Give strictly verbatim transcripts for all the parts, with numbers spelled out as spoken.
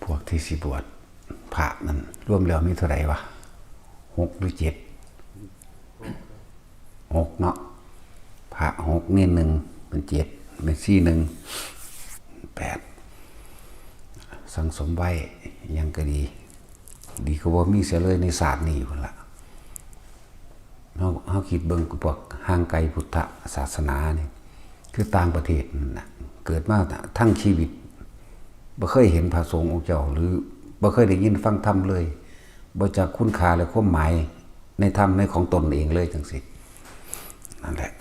พวกที่สิบวชพระนั่นรวมแล้วมีเท่าไหร่วะ หกหรือเจ็ด หกเนาะ พระหก เณรหนึ่ง เป็นเจ็ด แม่ชีหนึ่ง แปด สั่งสมไว้ยังก็ดี ดีกว่าบ่มีเสียเลยในศาสตร์นี้พุ้นละ เฮาเฮาคิดเบิ่งพวกห่างไกลพุทธศาสนานี่ คือต่างประเทศนั่นน่ะ เกิดมาทั้งชีวิตบ่เคยเห็นพระสงฆ์องค์เจ้า หรือบ่เคยได้ยินฟังธรรมเลย บ่จักคุณค่าและความหมายในธรรมในของตนเองเลยจังซี่ นั่นแหละ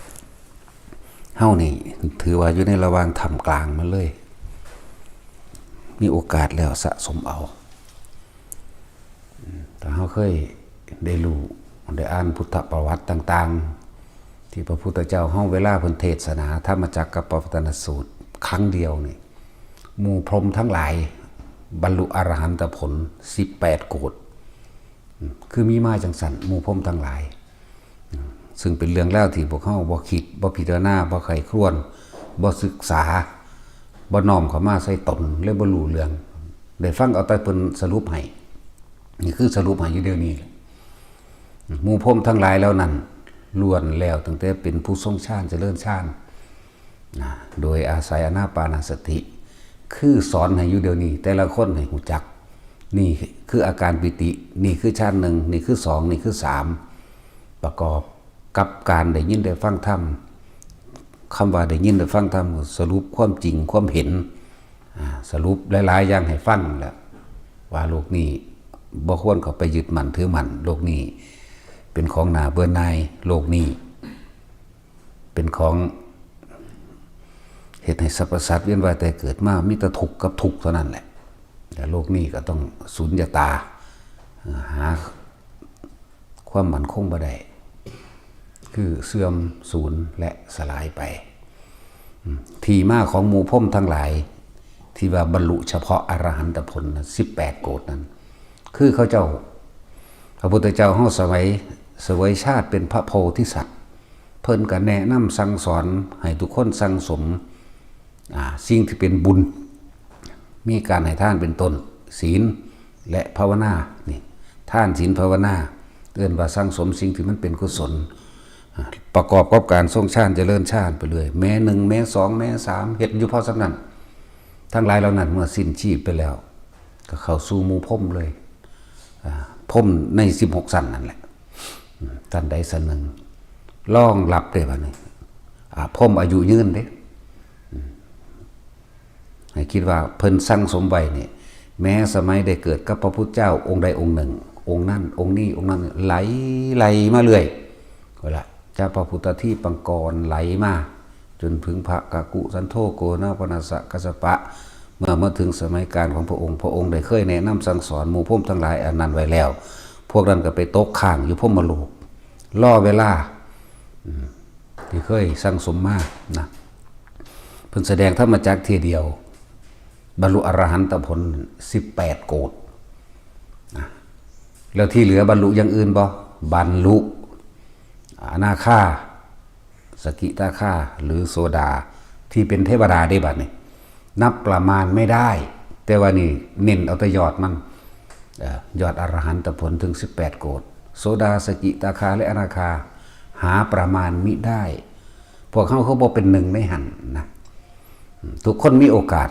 เฮานี่ถือว่าอยู่ในระหว่างท่ามกลางมันเลย มีโอกาสแล้วสะสมเอา ถ้าเฮาเคยได้รู้ได้อ่านพุทธประวัติต่างๆ ที่พระพุทธเจ้าเฮาเวลาเพิ่นเทศนาธรรมจักรกัปปวัตตนสูตรครั้งเดียวนี่ หมู่พรหมทั้งหลายบรรลุอรหันตผล สิบแปด โกฏ คือมีมาจังซั่น หมู่พรหมทั้งหลาย ซึ่งเป็นเรื่องราวที่พวกเฮาบ่คิด บ่พิจารณา บ่ใคร่ครวญ บ่ศึกษา บ่น้อมเข้ามาใส่ตน เลยบ่รู้เรื่อง ได้ฟังเอาแต่เพิ่นสรุปให้ นี่คือสรุปให้อยู่เดี๋ยวนี้แหละ หมู่พรหมทั้งหลายเหล่านั้น ล้วนแล้วตั้งแต่เป็นผู้ทรงฌานเจริญฌาน นะ โดยอาศัยอานาปานสติ คือสอนให้อยู่เดี๋ยวนี้ แต่ละคนให้รู้จัก นี่คืออาการปีติ นี่คือฌานหนึ่ง นี่คือสอง นี่คือสาม ประกอบกับการได้ยินได้ฟังธรรม คำว่าได้ยินได้ฟังธรรม สรุปความจริงความเห็น อ่า สรุปหลายๆอย่างให้ฟังแหละ ว่าโลกนี้บ่ควรเข้าไปยึดมั่นถือมั่น โลกนี้เป็นของน่าเบื่อหน่าย โลกนี้เป็นของเฮ็ดให้สรรพสัตว์เวียนว่ายตายเกิดมา มีแต่ทุกข์กับทุกข์เท่านั้นแหละ แต่โลกนี้ก็ต้องสุญญตา หาความมั่นคงบ่ได้ คือเสื่อมสูญและสลายไป อืม ที่มาของหมู่พรหมทั้งหลาย ที่ว่าบรรลุเฉพาะอรหันตผลน่ะ สิบแปด โกฏนั้น คือเขาเจ้า พระพุทธเจ้าเฮาสมัยเสวยชาติเป็นพระโพธิสัตว์ เพิ่นก็แนะนำสั่งสอนให้ทุกคนสั่งสม อ่า สิ่งที่เป็นบุญ มีการให้ทานเป็นต้น ศีล และภาวนา นี่ ทาน ศีล ภาวนา เอิ้นว่าสั่งสมสิ่งที่มันเป็นกุศล อ่า ประกอบกับการทรงฌานเจริญฌานไปเรื่อย แม้หนึ่ง แม้สอง แม้สาม เฮ็ดอยู่พอส่ำนั้น ทั้งหลายเหล่านั้นเมื่อสิ้นชีพไปแล้ว ก็เข้าสู่หมู่พรหมเลย อ่า พรหมใน สิบหก ชั้นนั่นแหละ อืม ชั้นใดชั้นหนึ่ง รองรับได้บัดนี้ อ่า พรหมอายุยืนเด้ อืม ให้คิดว่าเพิ่นสั่งสมไว้นี่ แม้สมัยได้เกิดกับพระพุทธเจ้าองค์ใดองค์หนึ่ง องค์นั้น องค์นี้ องค์นั้น ไหล ไหลมาเรื่อย เวลาจากพระพุทธทีปังกรไหลมา จนถึงพระกกุสันโธ โกณาปนัสสะ กัสสปะ เมื่อมาถึงสมัยกาลของพระองค์ พระองค์ได้เคยแนะนำสั่งสอนหมู่พรหมทั้งหลายอันนั้นไว้แล้ว พวกนั้นก็ไปตกค้างอยู่พรหมโลก รอเวลา อืม ที่เคยสั่งสมมานะ เพิ่นแสดงธรรมจักรเทื่อเดียว บรรลุอรหันตผล สิบแปด โกฏ นะ แล้วที่เหลือบรรลุอย่างอื่นบ่ บรรลุอนาคา สกิทาคา หรือโสดา ที่เป็นเทวดาได้บัดนี้ นับประมาณไม่ได้ แต่ว่านี่เน้นเอาแต่ยอดมัน เอ่อ ยอดอรหันตผลถึง สิบแปด โกฏ โสดา สกิทาคา และอนาคา หาประมาณมิได้ พวกเขาเขาบ่เป็นหนึ่งในหั้นนะ ทุกคนมีโอกาส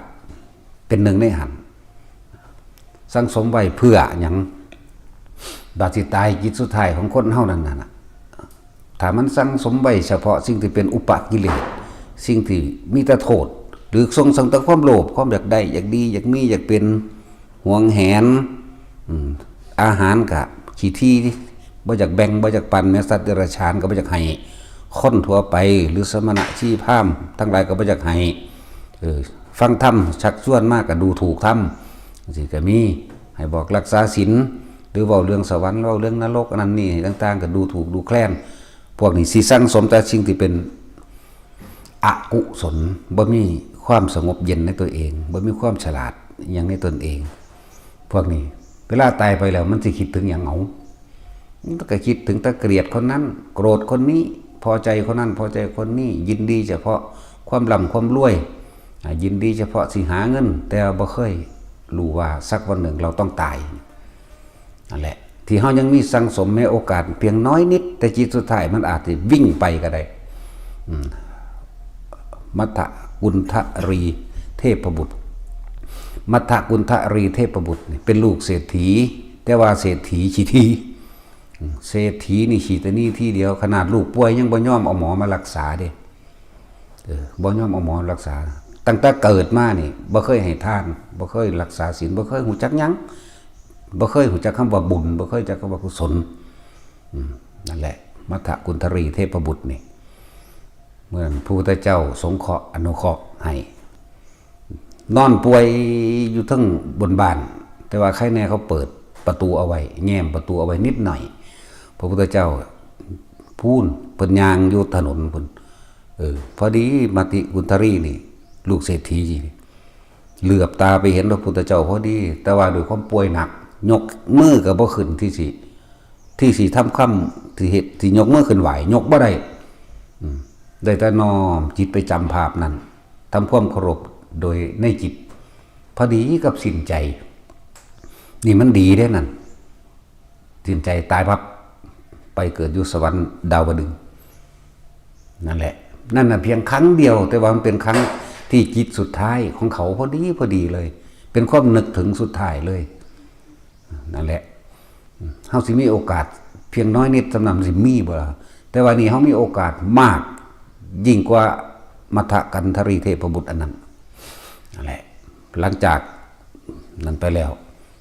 เป็นหนึ่งในหั้น สั่งสมไว้เพื่อหยัง บาดสิตายจิตสุดท้ายของคนเฮานั่นน่ะ ถ้ามันสั่งสมไว้เฉพาะสิ่งที่เป็นอุปกิเลส สิ่งที่มีแต่โทษ หรือส่งเสริมแต่ความโลภ ความอยากได้ อยากดี อยากมี อยากเป็น หวงแหน อืม อาหารกะขี้ถี่ บ่อยากแบ่ง บ่อยากปัน แม้สัตว์เดรัจฉานก็บ่อยากให้ คนทั่วไป หรือสมณะชีพราหมณ์ทั้งหลายก็บ่อยากให้ เออ ฟังธรรมชักชวนมาก็ดูถูกธรรม จังซี้ก็มี ให้บอกรักษาศีล หรือเว้าเรื่องสวรรค์ เว้าเรื่องนรก อันนั้นนี่ต่างๆ ก็ดูถูกดูแคลน พวกนี้สิสั่งสมแต่สิ่งที่เป็นอกุศล บ่มีความสงบเย็นในตัวเอง บ่มีความฉลาดอิหยังในตนเอง พวกนี้ เวลาตายไปแล้วมันสิคิดถึงหยังเอา มันก็คิดถึงแต่เกลียดคนนั้น โกรธคนนี้ พอใจคนนั้น พอใจคนนี้ ยินดีเฉพาะความร่ำความรวย อ่า ยินดีเฉพาะสิหาเงิน แต่ว่าบ่เคย รู้ว่าสักวันหนึ่งเราต้องตาย นั่นแหละ ที่เฮายังมีสั่งสมแม้โอกาสเพียงน้อยนิด แต่จิตสุดท้ายมันอาจจะวิ่งไปก็ได้ อืม มัทธกุณฑรีเทพบุตร มัทธกุณฑรีเทพบุตรนี่เป็นลูกเศรษฐี แต่ว่าเศรษฐีขี้ที อืม เศรษฐีนี่ขี้ตะหนี่ทีเดียว ขนาดลูกป่วยยังบ่ยอมเอาหมอมารักษาเด้ เออ บ่ยอมเอาหมอรักษา ตั้งแต่เกิดมานี่ บ่เคยให้ทาน บ่เคยรักษาศีล บ่เคยฮู้จักหยัง บ่เคยฮู้จักคำว่าบุญ บ่เคยจักคำว่ากุศล อืม นั่นแหละ มัทธกุณฑรีเทพบุตรนี่ เมื่อนั้นพระพุทธเจ้าสงเคราะห์อนุเคราะห์ให้ นอนป่วยอยู่เทิงบนบ้าน แต่ว่าใครแน่เขาเปิดประตูเอาไว้ แง้มประตูเอาไว้นิดหน่อย พระพุทธเจ้าพูน เพิ่นย่างอยู่ถนนพุ้น เออ พอดีมัทธกุณฑรีนี่ ลูกเศรษฐีนี่ เหลือบตาไปเห็นพระพุทธเจ้าพอดี แต่ว่าด้วยความป่วยหนัก ยกมือก็บ่ขึ้นที่สิ ที่สิทำคำ ที่เฮ็ด ที่ยกมือขึ้นไหว ยกบ่ได้ อืม ได้แต่น้อมจิตไปจำภาพนั้น ทำความเคารพโดยในจิต พอดีกับสิ้นใจ นี่มันดีเด้นั่น สิ้นใจตายปั๊บ ไปเกิดอยู่สวรรค์ดาวดึงส์ นั่นแหละ นั่นน่ะเพียงครั้งเดียว แต่ว่ามันเป็นครั้งที่จิตสุดท้ายของเขาพอดี พอดีเลย เป็นความนึกถึงสุดท้ายเลย นั่นแหละ เฮาสิมีโอกาสเพียงน้อยนิดสำหรับสิมีบ่ล่ะ แต่ว่านี่เฮามีโอกาสมาก ยิ่งกว่ามัทธกุณฑรีเทพบุตรอันนั้น นั่นแหละ หลังจากนั้นไปแล้ว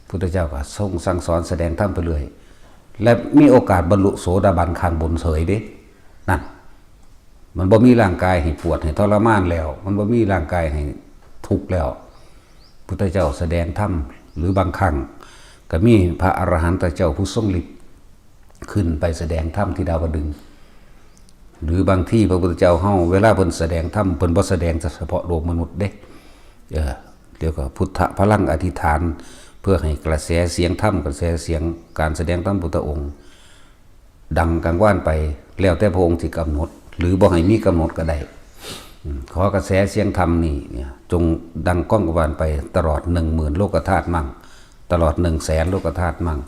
พุทธเจ้าก็ทรงสั่งสอนแสดงธรรมไปเรื่อย และมีโอกาสบรรลุโสดาบันข้างบนเฉยเด้ นั่น มันบ่มีร่างกายให้ปวดให้ทรมานแล้ว มันบ่มีร่างกายให้ทุกข์แล้ว พุทธเจ้าแสดงธรรม หรือบางครั้งก็มีพระอรหันตเจ้าผู้ทรงฤทธิ์ขึ้นไปแสดงธรรมที่ดาวดึงส์ หรือบางทีพระพุทธเจ้าเฮา เวลาเพิ่นแสดงธรรม เพิ่นบ่แสดงเฉพาะโลกมนุษย์เด้ เออ เดี๋ยวก็พุทธพลังอธิษฐาน เพื่อให้กระแสเสียงธรรม กระแสเสียงการแสดงธรรมพุทธองค์ ดังกังวานไป แล้วแต่พระองค์สิกำหนด หรือบ่ให้มีกำหนดก็ได้ อืม ขอกระแสเสียงธรรมนี่เนี่ย จงดังก้องกังวานไปตลอดหนึ่งหมื่นโลกธาตุมั่ง ตลอดหนึ่งแสนโลกธาตุมั่ง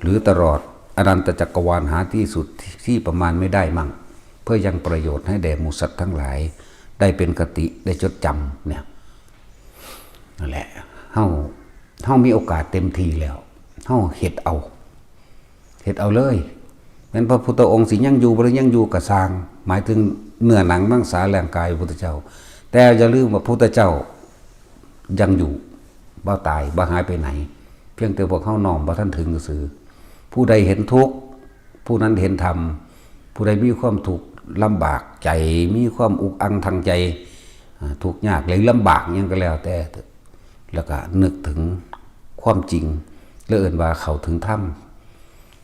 หรือตลอดอนันตจักรวาลหาที่สุดที่ประมาณไม่ได้มั่ง เพื่อยังประโยชน์ให้แด่หมู่สัตว์ทั้งหลาย ได้เป็นคติ ได้จดจำเนี่ย นั่นแหละ เฮา เฮามีโอกาสเต็มที่แล้ว เฮาเฮ็ดเอา เฮ็ดเอาเลย แม้นพระพุทธองค์สิยังอยู่บ่หรือยังอยู่ก็ซ่าง หมายถึงเนื้อหนังมังสาร่างกายพระพุทธเจ้า แต่อย่าลืมว่าพระพุทธเจ้ายังอยู่ บ่ตาย บ่หายไปไหน เพียงแต่พวกเฮาน้อมบ่ทันถึงซื่อๆ ผู้ใดเห็นทุกข์ ผู้นั้นเห็นธรรม ผู้ใดมีความทุกข์ลำบากใจ มีความอุกอังทางใจ อ่า ทุกข์ยากหรือลำบากหยังก็แล้วแต่เถอะ แล้วก็นึกถึงความจริง แล้วเอิ้นว่าเข้าถึงธรรม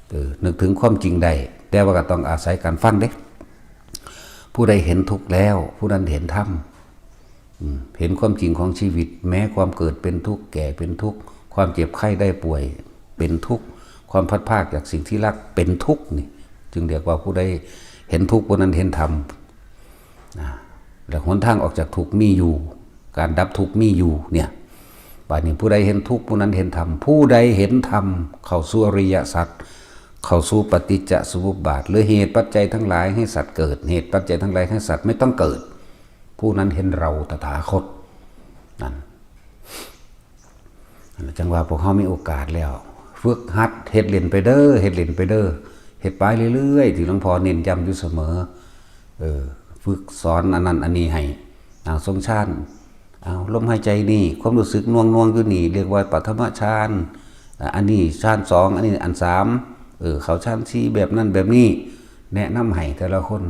เออ นึกถึงความจริงได้ แต่ว่าก็ต้องอาศัยการฟังเด้ ผู้ใดเห็นทุกข์แล้ว ผู้นั้นเห็นธรรม อืม เห็นความจริงของชีวิต แม้ความเกิดเป็นทุกข์ แก่เป็นทุกข์ ความเจ็บไข้ได้ป่วยเป็นทุกข์ ความพลัดพรากจากสิ่งที่รักเป็นทุกข์นี่ จึงเรียกว่าผู้ใดเห็นทุกข์ ผู้นั้นเห็นธรรม อ่า และหนทางออกจากทุกข์มีอยู่ การดับทุกข์มีอยู่เนี่ย บัดนี้ผู้ใดเห็นทุกข์ ผู้นั้นเห็นธรรม ผู้ใดเห็นธรรม เข้าสู่อริยสัจ เข้าสู่ปฏิจจสมุปบาท หรือเหตุปัจจัยทั้งหลายให้สัตว์เกิด เหตุปัจจัยทั้งหลายให้สัตว์ไม่ต้องเกิด ผู้นั้นเห็นเราตถาคต นั่น จังว่าพวกเฮามีโอกาสแล้ว ฝึกหัดเฮ็ดเล่นไปเด้อ เฮ็ดเล่นไปเด้อ เฮ็ดไปเรื่อยๆ ที่หลวงพ่อเน้นย้ำอยู่เสมอ เออ ฝึกสอนอันนั้นอันนี้ให้ นางทรงฌาน เอาลมหายใจนี่ ความรู้สึกหน่วงๆ อยู่นี่ เรียกว่าปฐมฌาน อ่ะ อันนี้ฌานสอง อันนี้อันสาม เออ เข้าฌานสี่ แบบนั้นแบบนี้ แนะนำให้แต่ละคน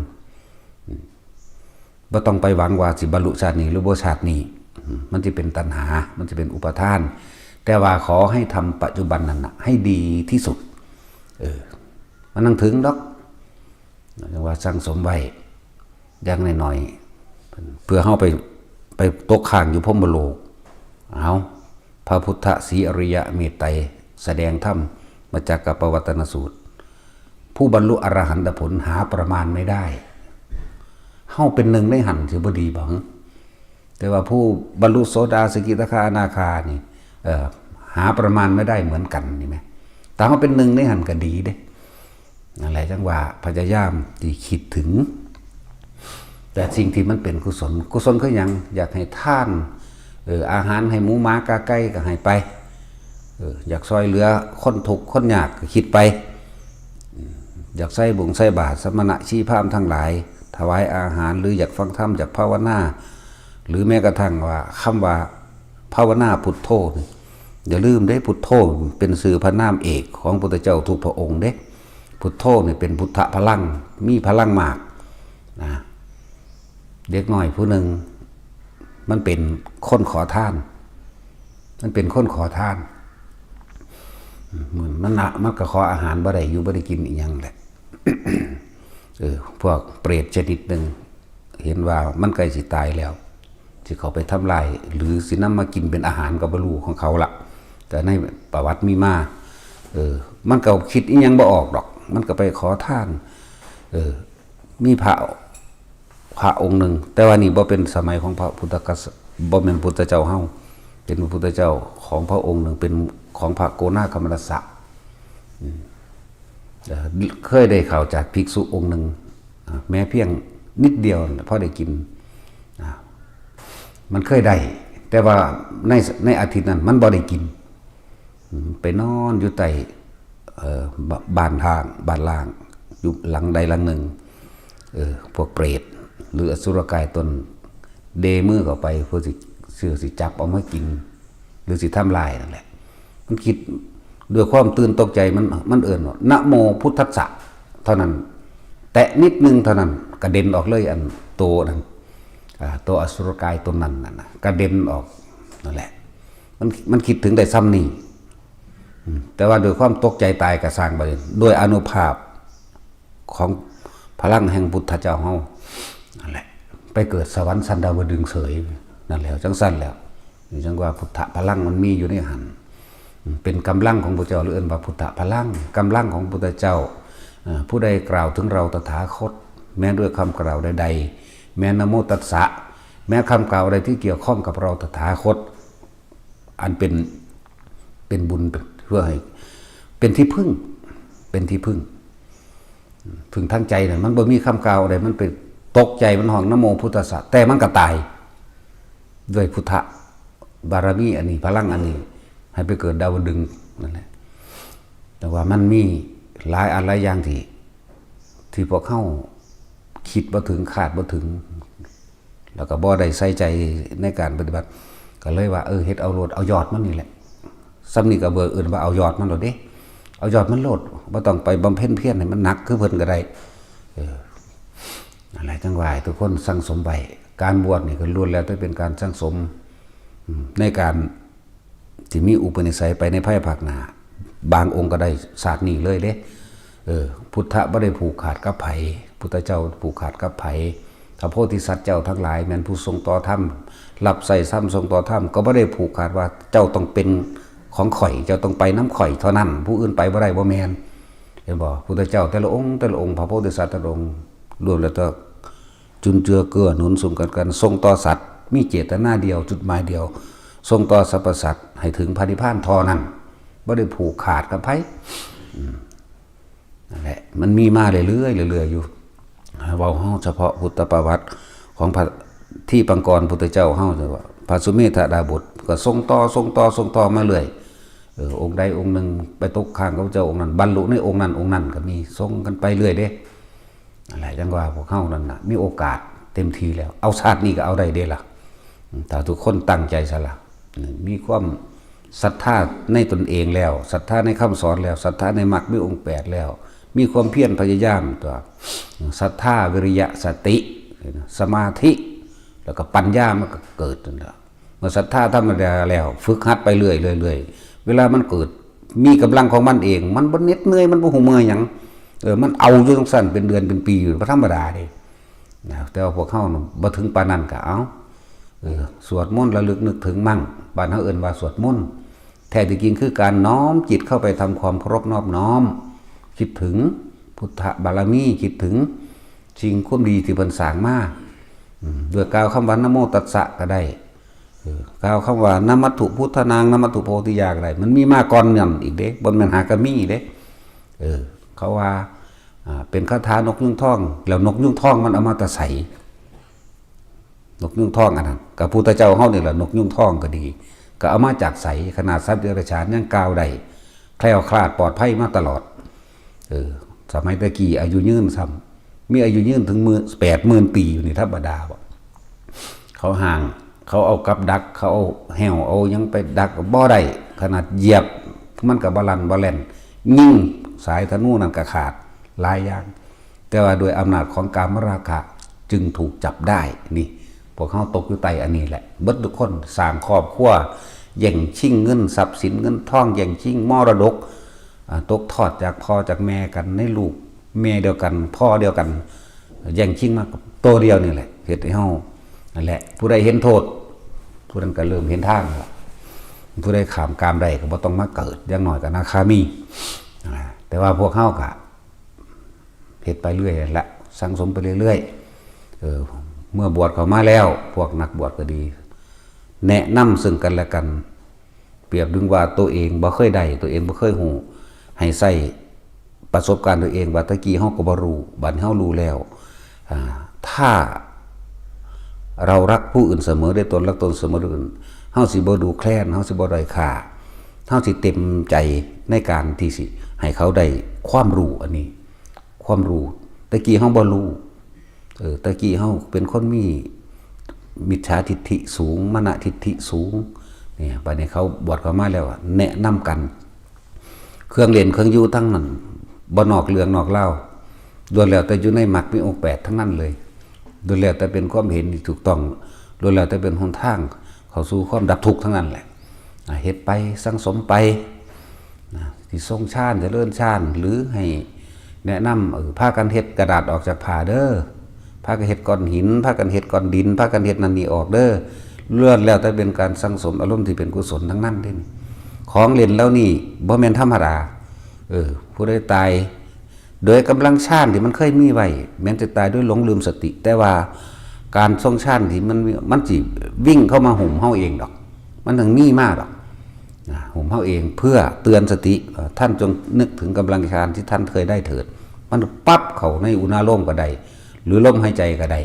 อืม บ่ต้องไปหวังว่าสิบรรลุชาตินี้หรือบ่ชาตินี้ อืม มันสิเป็นตัณหา มันสิเป็นอุปาทาน แต่ว่าขอให้ทำปัจจุบันนั้นน่ะ ให้ดีที่สุด เออ มันต้องถึงดอก จังว่าสั่งสมไว้ อย่างน้อยๆ เพื่อเฮาไป ไปตกค้างอยู่พรหมโลก เอา พระพุทธศรีอริยะเมตไตรแสดงธรรม มจจกปวัตตนสูตร ผู้บรรลุอรหันตผลหาประมาณไม่ได้ เฮาเป็นหนึ่งในหั้นสิบ่ดีบ่ แต่ว่าผู้บรรลุโสดา สกิทาคา อนาคานี่ เอ่อ หาประมาณไม่ได้เหมือนกันนี่ไหม แต่เขาเป็นหนึ่งในหันก็ดีเด้ นั่นแหละจังว่าพยายามที่คิดถึง แต่สิ่งที่มันเป็นกุศล กุศลคือหยัง อยากให้ทาน เออ อาหารให้หมูหมากาไก่ก็ให้ไป เออ อยากซอยเหลือคนทุกข์คนยากก็คิดไป อยากใส่บงใส่บาตรสมณะชีพราหมณ์ทั้งหลาย ถวายอาหาร หรืออยากฟังธรรม อยากภาวนา หรือแม้กระทั่งว่าคำว่าภาวนาพุทโธนี่ อย่าลืมเด้ พุทโธเป็นชื่อพระนามเอกของพุทธเจ้าทุกพระองค์เด้ พุทโธนี่เป็นพุทธพลัง มีพลังมากนะ เด็กน้อยผู้หนึ่ง มันเป็นคนขอทาน มันเป็นคนขอทาน มันมันนะมันก็ขออาหารบ่ได้ อยู่บ่ได้กินอีหยังแหละ เออ พวกเปรตชนิดหนึ่ง เห็นว่ามันใกล้สิตายแล้ว สิเขาไปทำลาย หรือสินำมากินเป็นอาหารก็บ่รู้ของเขาละ แต่ในประวัติมีมา เออ มันก็คิดอีหยังบ่ออกดอก มันก็ไปขอทาน เออ มีพระ พระองค์หนึ่ง แต่ว่านี่บ่เป็นสมัยของพระพุทธกษัตริย์ บ่แม่นพุทธเจ้าเฮา เป็นพระพุทธเจ้าของพระองค์หนึ่ง เป็นของพระโกนาคมนัสสะ อืม เอ่อ เคยได้ข้าวจากภิกษุองค์หนึ่ง อ่า แม้เพียงนิดเดียวน่ะ พอได้กิน อ่า มันเคยได้ แต่ว่าใน ในอาทิตย์นั้นมันบ่ได้กิน อืม ไปนอนอยู่ใต้ เอ่อ บ- บ้านร้าง บ้านร้าง อยู่หลังใดหลังหนึ่ง เออ พวกเปรต หรืออสุรกายตนเดมือเข้าไป เพื่อสิ เพื่อสิจับเอามากิน หรือสิทำลายนั่นแหละ มันคิดด้วยความตื่นตกใจ มัน มันเอิ้นว่า "นะโมพุทธัสสะ" เท่านั้น แตะนิดนึงเท่านั้น กระเด็นออกเลย อันโตนั้น อ่า ตัวอสุรกายตนนั้นน่ะนะ กระเด็นออก นั่นแหละ มัน มันคิดถึงได้ส่ำนี้ อืม แต่ว่าด้วยความตกใจตายก็ซ่างไป ด้วยอานุภาพของพลังแห่งพุทธเจ้าเฮา นั่นแหละ ไปเกิดสวรรค์ชั้นดาวดึงส์เสย นั่นแหละ จังซั่นแหละ นี่จังว่าพุทธพลังมันมีอยู่ในหั้น เป็นกำลังของพระเจ้า หรือเอิ้นว่าพุทธพลัง กำลังของพุทธเจ้า อ่า ผู้ใดกล่าวถึงเราตถาคต แม้ด้วยคำกล่าวใดๆ แม้นะโมตัสสะ แม้คำกล่าวใดที่เกี่ยวข้องกับเราตถาคต อันเป็น เป็นบุญ เพื่อให้ เป็นที่พึ่ง เป็นที่พึ่ง พึ่งทางใจน่ะ มันบ่มีคำกล่าวใด มันไปตกใจ มันฮ้องนะโมพุทธัสสะ แต่มันก็ตาย ด้วยพุทธบารมีอันนี้ พลังอันนี้ ให้ไปเกิดดาวดึงส์นั่นแหละ แต่ว่ามันมีหลายอันหลายอย่างที่ ที่พวกเฮาคิดบ่ถึง คาดบ่ถึง แล้วก็บ่ได้ใส่ใจในการปฏิบัติ ก็เลยว่า เออ เฮ็ดเอาโลด เอายอดมันนี่แหละ ส่ำนี้ก็เบิ่งเอิ้นว่าเอายอดมันโลดเด้ เอายอดมันโลด บ่ต้องไปบำเพ็ญเพียรให้มันหนักคือเพิ่นก็ได้ เออ นั่นแหละ จังว่าให้ทุกคนสั่งสมไว้ การบวชนี่ก็ล้วนแล้วแต่เป็นการสั่งสม อืม ในการที่มีอุปนิสัยไปในภายภาคหน้า บางองค์ก็ได้ชาตินี้เลยเด้ เออ พุทธะบ่ได้ผูกขาดกับไผ พุทธเจ้าผูกขาดกับไผ พระโพธิสัตว์เจ้าทั้งหลาย แม่นผู้ทรงต่อธรรม รับใช้ธรรม ทรงต่อธรรม ก็บ่ได้ผูกขาดว่าเจ้าต้องเป็นของข้อย เจ้าต้องไปนำข้อยเท่านั้น ผู้อื่นไปบ่ได้ บ่แม่น เห็นบ่ พุทธเจ้าแต่ละองค์ แต่ละองค์ พระโพธิสัตว์แต่ละองค์ ล้วนแล้วแต่จุนเจือเกื้อหนุนสุมกัน กัน ทรงต่อสัตว์ มีเจตนาเดียว จุดหมายเดียว ทรงต่อสรรพสัตว์ให้ถึงพระนิพพานเท่านั้น บ่ได้ผูกขาดกับไผ อืม นั่นแหละ มันมีมาเรื่อยๆ เรื่อยๆ อยู่ เว้าเฮาเฉพาะพุทธประวัติของพระทีปังกรพุทธเจ้าเฮา พระสุเมธดาบส ก็ทรงต่อ ทรงต่อ ทรงต่อมาเรื่อย เออ องค์ใดองค์หนึ่งไปตกค้างกับพระเจ้าองค์นั้น บรรลุในองค์นั้นองค์นั้นก็มี ทรงกันไปเรื่อยเด้ นั่นแหละ จังว่าพวกเฮานั่นน่ะ มีโอกาสเต็มที่แล้ว เอาชาตินี้ก็เอาได้เด้ล่ะ อืม ถ้าทุกคนตั้งใจซะล่ะ อืม มีความศรัทธาในตนเองแล้ว ศรัทธาในคำสอนแล้ว ศรัทธาในมรรคมีองค์แปดแล้ว มีความเพียรพยายามตัว ศรัทธา วิริยะ สติ สมาธิ แล้วก็ปัญญามันก็เกิดนั่นแหละ เมื่อศรัทธาธรรมดาแล้ว ฝึกหัดไปเรื่อยๆ เรื่อยๆ เวลามันเกิด มีกำลังของมันเอง มันบ่เหน็ดเหนื่อย มันบ่ฮู้เมื่อยหยัง เออ มันเอาอยู่จังซั่น เป็นเดือนเป็นปีอยู่ บ่ธรรมดาเด้ นะ แต่ว่าพวกเฮาน่ะบ่ถึงปานนั้นก็เอา เออ สวดมนต์ระลึกนึกถึงมั่ง บ้านเฮาเอิ้นว่าสวดมนต์ แท้ที่จริงคือการน้อมจิตเข้าไปทำความเคารพนอบน้อม คิดถึงพุทธบารมี คิดถึงสิ่งความดีที่เพิ่นสร้างมา อืม ด้วยกล่าวคำว่านะโมตัสสะก็ได้ เออกล่าวคำว่านมัตถุพุทธานัง นมัตถุโพธิญาณอะไร มันมีมาก่อนนั่นอีกเด้ บ่แม่นหากะมีเด้ เออ เขาว่า อ่า เป็นคาถานกยุงทอง แล้วนกยุงทองมันเอามาแต่ไส นกยุงทองอันนั้น กับพุทธเจ้าเฮานี่แหละ นกยุงทองก็ดี ก็เอามาจากไส ขนาดสัตว์เดรัจฉานยังกล่าวได้ แคล้วคลาดปลอดภัยมาตลอด เออ สมัยตะกี้อายุยืนซ้ำ มีอายุยืนถึงหมื่น แปดหมื่นปีอยู่นี่ธรรมดาบ่ เขาห้าง เขาเอากับดัก เขาเอาแห้ว เอาหยังไปดักบ่ได้ ขนาดเหยียบ มันก็บ่ลั่นบ่แล่น ยิงสายธนูนั่นก็ขาด หลายอย่าง แต่ว่าด้วยอำนาจของกามราคะจึงถูกจับได้ นี่ พวกเขาตกอยู่ใต้อันนี้แหละ เบิดทุกคน สร้างครอบครัว แย่งชิงเงินทรัพย์สินเงินทอง แย่งชิงมรดก อ่า ตกทอดจากพ่อจากแม่กัน ในลูกแม่เดียวกัน พ่อเดียวกัน แย่งชิงมากับตัวเดียวนี่แหละ เฮ็ดให้เฮา นั่นแหละ ผู้ใดเห็นโทษ ผู้นั้นก็เริ่มเห็นทางแล้ว ผู้ใดข้ามกามได้ก็บ่ต้องมาเกิด อย่างน้อยก็อนาคามี อ่า แต่ว่าพวกเฮาก็เฮ็ดไปเรื่อยละ สั่งสมไปเรื่อยๆ เออ เมื่อบวชเข้ามาแล้ว พวกนักบวชก็ดี แนะนำซึ่งกันและกัน เปรียบดึงว่าตัวเองบ่เคยได้ ตัวเองบ่เคยฮู้ ให้ใช้ประสบการณ์ตัวเอง ว่าตะกี้เฮาก็บ่รู้ บัดนี้เฮารู้แล้ว อ่า ถ้าเรารักผู้อื่นเสมอด้วยตน รักตนเสมอด้วยอื่น เฮาสิบ่ดูแคลน เฮาสิบ่ด้อยค่า เฮาสิเต็มใจในการที่สิให้เขาได้ความรู้อันนี้ ความรู้ ตะกี้เฮาบ่รู้ เออ ตะกี้เฮาเป็นคนมีมิจฉาทิฏฐิสูง มานะทิฏฐิสูง เนี่ย บัดนี้เขาบวชเข้ามาแล้วอะ แนะนำกัน เครื่องเล่นเครื่องอยู่ทั้งนั้น บ่นอกเรื่องนอกราว ล้วนแล้วแต่อยู่ในมรรคมีองค์แปดทั้งนั้นเลย ล้วนแล้วแต่เป็นความเห็นที่ถูกต้อง ล้วนแล้วแต่เป็นหนทางเข้าสู่ความดับทุกข์ทั้งนั้นแหละ อ่ะ เฮ็ดไป สั่งสมไป นะ ที่ทรงฌาน เจริญฌาน หรือให้แนะนำ เออ พากันเฮ็ดกระดาษออกจากผ้าเด้อ พากันเฮ็ดก้อนหิน พากันเฮ็ดก้อนดิน พากันเฮ็ดนั่นนี่ออกเด้อ ล้วนแล้วแต่เป็นการสั่งสมอารมณ์ที่เป็นกุศลทั้งนั้นเด้นี่ ของเล่นเหล่านี้บ่แม่นธรรมดา เออ ผู้ใดตายโดยกำลังฌานที่มันเคยมีไว้ แม้นจะตายด้วยหลงลืมสติ แต่ว่าการทรงฌานที่มันมี มันสิวิ่งเข้ามาหุ้มเฮาเองดอก มันถึงมีมาดอก นะ หุ้มเฮาเองเพื่อเตือนสติ เอ่อ ท่านจงนึกถึงกำลังฌานที่ท่านเคยได้เถิด มันปั๊บเข้าในอุณาโลมก็ได้ หรือลมหายใจก็ได้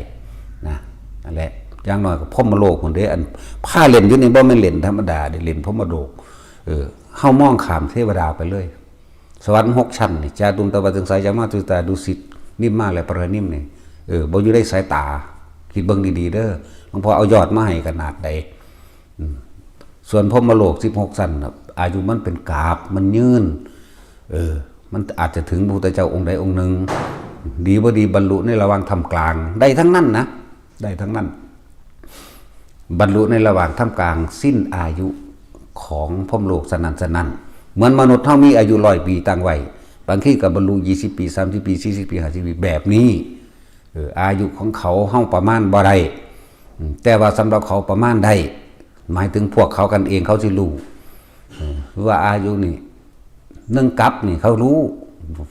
นะ นั่นแหละ อย่างน้อยก็พรหมโลกพุ้นเด้ อันพาเล่นอยู่นี่บ่แม่นเล่นธรรมดาเด้ เล่นพรหมโลก เออ เฮามองข้ามเทวดาไปเลย สวรรค์หกชั้นนี่ จาตุมตวาตึงสายจามาตุตาดุสิต นิมมาและปรนิมนี่ เออ บ่อยู่ในสายตา คิดเบิ่งดีๆเด้อ หลวงพ่อเอายอดมาให้ขนาดใด อืม ส่วนพรหมโลกสิบหกชั้นน่ะ อายุมันเป็นกาบ มันยืน เออ มันอาจจะถึงพระพุทธเจ้าองค์ใดองค์หนึ่ง ดีบ่ดีบรรลุในระหว่างท่ามกลาง ได้ทั้งนั้นนะ ได้ทั้งนั้น บรรลุในระหว่างท่ามกลางสิ้นอายุของพรหมโลกสนั่นสนั่น เหมือนมนุษย์เฮามีอายุร้อยปีตั้งไว้ บางทีก็บรรลุยี่สิบปี สามสิบปี สี่สิบปี ห้าสิบปี แบบนี้ เออ อายุของเขาเฮาประมาณบ่ได้ อืม แต่ว่าสำหรับเขาประมาณได้ หมายถึงพวกเขากันเองเขาสิรู้ เออ ว่าอายุนี่ หนึ่งกับนี่เขารู้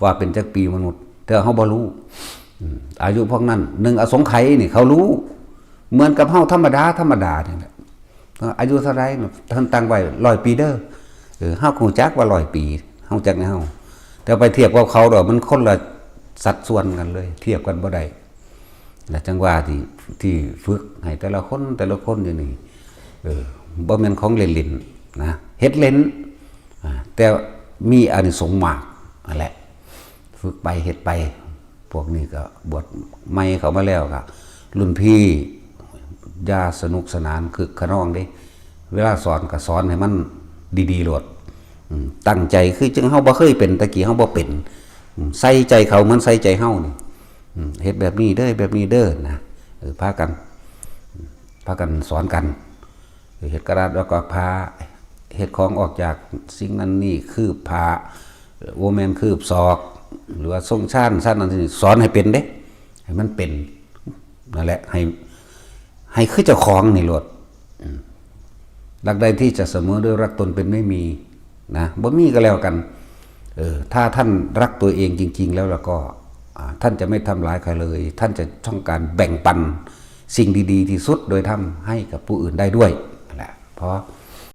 ว่าเป็นจักปีมนุษย์ แต่เฮาบ่รู้ อืม อายุพวกนั้น หนึ่งอสงไขยนี่เขารู้ เหมือนกับเฮาธรรมดา ธรรมดานี่แหละ อายุเท่าไหร่ ท่านตั้งไว้ร้อยปีเด้อ เออ เฮาก็รู้จักว่าร้อยปี เฮาจักแนว แต่ไปเทียบกับเขาดอก มันคนละสัดส่วนกันเลย เทียบกันบ่ได้ และจังหวะที่ ที่ฝึกให้แต่ละคน แต่ละคนอยู่นี่ เออ บ่แม่นของเล่นๆนะ เฮ็ดเล่น อ่า แต่มีอานิสงส์มากนั่นแหละ ฝึกไป เฮ็ดไป พวกนี้ก็บวชใหม่เข้ามาแล้วก็ รุ่นพี่ อย่าสนุกสนานคึกคะนองเด้ เวลาสอนก็สอนให้มันดีๆโลด อืม ตั้งใจ คือจังเฮาบ่เคยเป็น ตะกี้เฮาบ่เป็น อืม ใส่ใจเขาเหมือนใส่ใจเฮานี่ อืม เฮ็ดแบบนี้เด้อ แบบนี้เด้อนะ เออ พากัน พากันสอนกัน เฮ็ดกระดาษแล้วก็ผ้า เฮ็ดของออกจากสิ่งนั้นนี่ คืบผ้า เอ่อ บ่แม่นคืบศอก หรือว่าทรงฌาน ฌานนั้นนี่ สอนให้เป็นเด้ ให้มันเป็น นั่นแหละ ให้ ให้คือเจ้าของนี่โลด อืม รักใดที่จะเสมอด้วยรักตนเป็นไม่มี นะ บ่มีก็แล้วกัน เออ ถ้าท่านรักตัวเองจริงๆแล้ว แล้วก็ อ่า ท่านจะไม่ทำร้ายใครเลย ท่านจะต้องการแบ่งปันสิ่งดีๆที่สุดโดยธรรมให้กับผู้อื่นได้ด้วย นั่นแหละ เพราะ